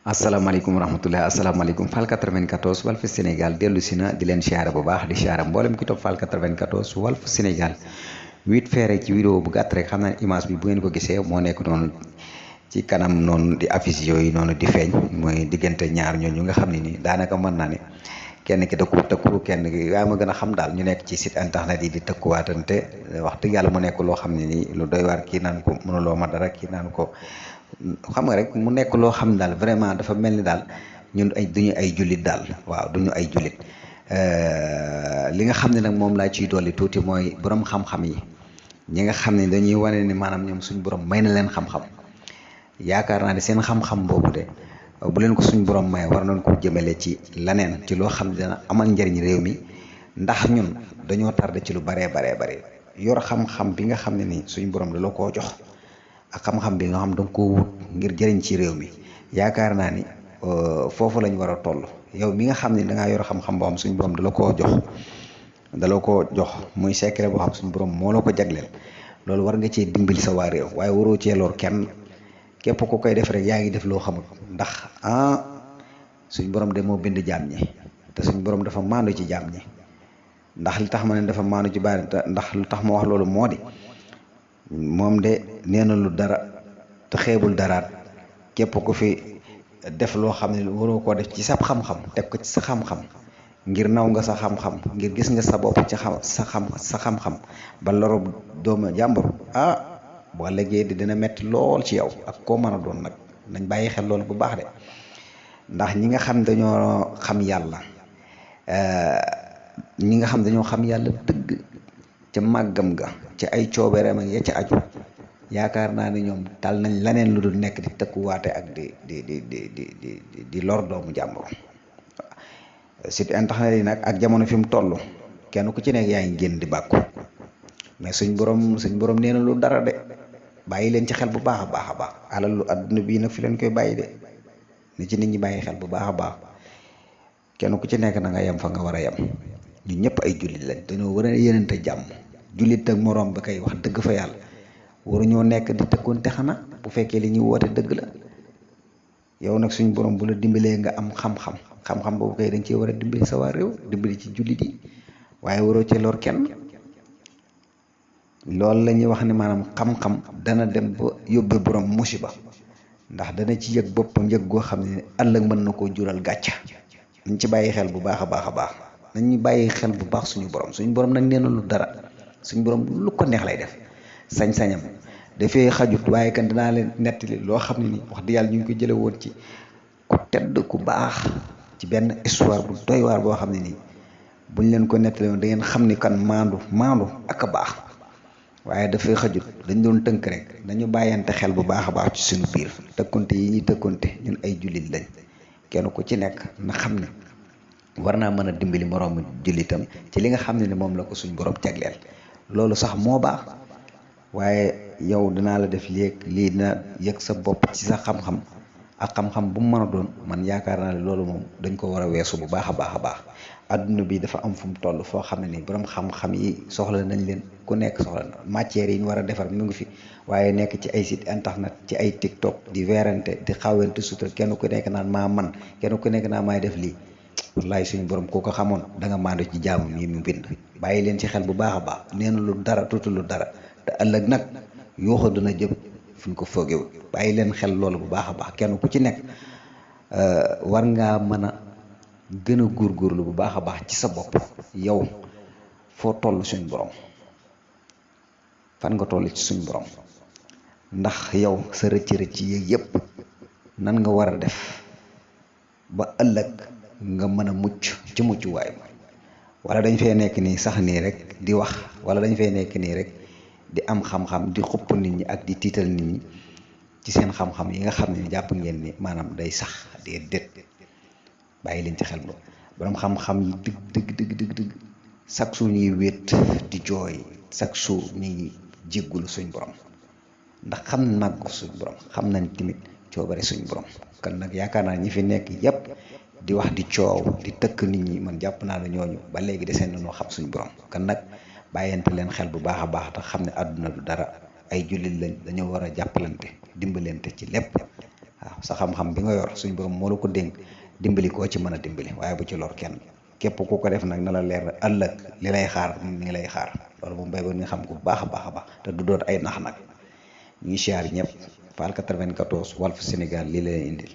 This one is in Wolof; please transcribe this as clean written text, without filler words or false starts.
asalaamaaleykum wa rahmatulah asalaamaaleykum Fall 94 Walf Sénégal dellu si na di leen siyaare bu baax di siyaare mboolem ki topp Fall 94 Walf Sénégal 8 feere ci vidéo bu gàtt rek xam naa image bi bu ngeen ko gisee moo nekk noonu ci kanam noonu di affiche yooyu noonu di feeñ mooy diggante ñaar ñooñu nga xam ne nii daanaka mën naa ne kenn ki tëkku kenn ki yaa ma gën a xam daal ñu nekk ci site internet yi di tëkkuwaatante wax dëgg yàlla mu nekk loo xam ne nii lu doy waar kii naan ko mënuloo ma dara kii naan ko. xam nga rek mu nekk loo xam daal vraiment dafa mel ni daal ñun duñu ay jullit daal waaw duñu ay jullit li nga xam ne nag moom laa ciy dolli tuuti mooy borom xam-xam yi ñi nga xam ne dañuy wane ni maanaam ñoom suñ borom may na leen xam-xam yaakaar naa ne seen xam-xam boobu de bu leen ko suñ borom may war nañ ko jëmale ci leneen ci loo xam ne dana amal njëriñ réew mi ndax ñun dañoo tardé ci lu baree bare yor xam-xam bi nga xam ne ni suñ borom da la koo jox. ak xam-xam bi nga xam da nga koo wut ngir jëriñ ci réew mi yaakaar naa ni foofu lañ war a toll yow mi nga xam ne dangaa yor xam-xam boo xam suñu borom dala koo jox muy secret boo xam suñu borom moo la ko jagleel loolu war nga cee dimbali sa waa réew waaye waroo cee lor kenn képp ku koy def rek yaa ngi def loo xamul ndax suñ borom de moo bind jaam ñi te suñ borom dafa maandu ci jaam ñi ndax li tax ma ne dafa maandu ci bari ndax lu tax ma wax loolu moo di. moom de nee na lu dara te xeebul daraat képp ku fi def loo xam ne waroo koo def ci sa xam-xam teg ko ci sa xam-xam ngir naw nga sa xam-xam ngir gis nga sa bopp ci sa xam-xam ba lorob doomu jàmbur boo léegi di dina metti lool ci yow ak koo mën a doon nag nañ bàyyi xel loolu bu baax de ndax ñi nga xam dañoo xam yàlla dëgg ca màggam ga ci ay coobereem ak ya ca aju yaakaar naa ne ñoom tal nañ leneen lu dul nekk di tëkkuwaate ak di lor doomu jàmbur site internet yi nag ak jamono fi mu toll kenn ku ci nekk yaa ngi génn di bàkku mais suñ borom nee na lu dara de bàyyi leen ci xel bu baax a baax alalu adduna bii nag fi leen koy bàyyi de ni ci nit ñi bàyyi xel bu baax a baax kenn ku ci nekk na nga yem fa nga war a yem ñun ñëpp ay jullit lañ dañoo war a yéenante jàmm jullit ak moroom ba kay wax dëgg fa yàlla waruñoo nekk di tëkkoonte xanaa bu fekkee li ñuy woote dëgg la yow nag suñu borom bu la dimbalee nga am xam-xam boobu kay dañ cee war a dimbali sa waa réew dimbali ci jullit yi waaye waroo ci lor kenn loolu la ñuy wax ne maanaam xam-xam dana dem ba yóbbe borom musiba ndax dana ci yëg boppam yëg goo xam ne ëllëg mën na koo jural gàcca nañ ci bàyyi xel bu baax a baax nañ ñu bàyyi xel bu baax suñu borom nag nee na lu dara suñu borom lu ko neex lay def sañ-sañam dafee xajut waaye kan dinaa leen nettali loo xam ne ni wax di yàlla ñu ngi ko jële woon ci ku tedd ku baax ci benn histoire bu doy waar boo xam ne nii buñ leen ko nettali woon da ngeen xam ni kan maandu ak a baax waaye dafay xajut dañ doon tënk rek dañu bàyyante xel bu baax a baax ci suñu biir tëkkonte yi ñuy tëkkonte ñun ay jullit lañ kenn ku ci nekk na xam ne war naa mën a dimbali moroomu jullitam ci li nga xam ne ni moom la ko suñ borom jagleel loolu sax moo baax waaye yow dinaa la def lii dina yëg sa bopp ci sa xam-xam ak xam-xam bu mu mën a doon man yaakaar naa ne loolu moom dañ ko war a weesu bu baax a baax adduna bi dafa am fu mu toll foo xam ne nii borom xam-xam yi soxla nañ leen ku nekk soxla na matières yi ñu war a defar mu ngi fi waaye nekk ci ay site internet ci ay TikTok di weerante di xawante sutura kenn ku nekk naan maa man kenn ku nekk naan maay def lii wallaay suñu borom koo ko xamoon da nga maandu ci jaamu nii mu bind bàyyi leen ci xel bu baax a baax nee na lu dara tuuti lu dara te ëllëg nag yooxa dina jëm fu ñu ko foogewul bàyyi leen xel loolu bu baax a baax kenn ku ci nekk war ngaa mën a gën a góorgóorlu bu baax a baax ci sa bopp yow foo toll suñu borom fan nga toll ci suñu borom ndax yow sa rëcc yi yëpp nan nga war a def ba ëllëg nga mën a mucc ci muccuwaay ba wala dañ fay nekk nii sax nii rek di wax wala dañ fay nekk nii rek di am xam-xam di xupp nit ñi ak di tiital nit ñi ci seen xam-xam yi nga xam ne jàpp ngeen ni maanaam day sax déet bàyyi leen ci xel ba borom xam-xam yi dëgg chaque jour ñuy wéet di jooy chaque jour ñuy jéggulu suñ borom ndax xam nag ko suñ borom xam nañ tamit coobare suñ borom kon nag yaakaar naa ñi fi nekk yépp di wax di coow di tëkk nit ñi man jàpp naa ne ñooñu ba léegi deseen nañoo xam suñu borom kan nag bàyyante leen xel bu baax a baax te xam ne àdduna du dara ay jullit lañ dañoo war a jàppalante dimbalante ci lépp waaw sa xam-xam bi nga yor suñu borom moo la ko dénk dimbali koo ci mën a dimbali waaye bu ci lor kenn képp ku ko def nag na la leer ëllëg li lay xaar mi ngi lay xaar loolu moom béy ba nga xam ko bu baax a baax a baax te du doon ay nax nag ñu ngi siyaar ñëpp Fall 94 Walf Sénégal lii la leen indil.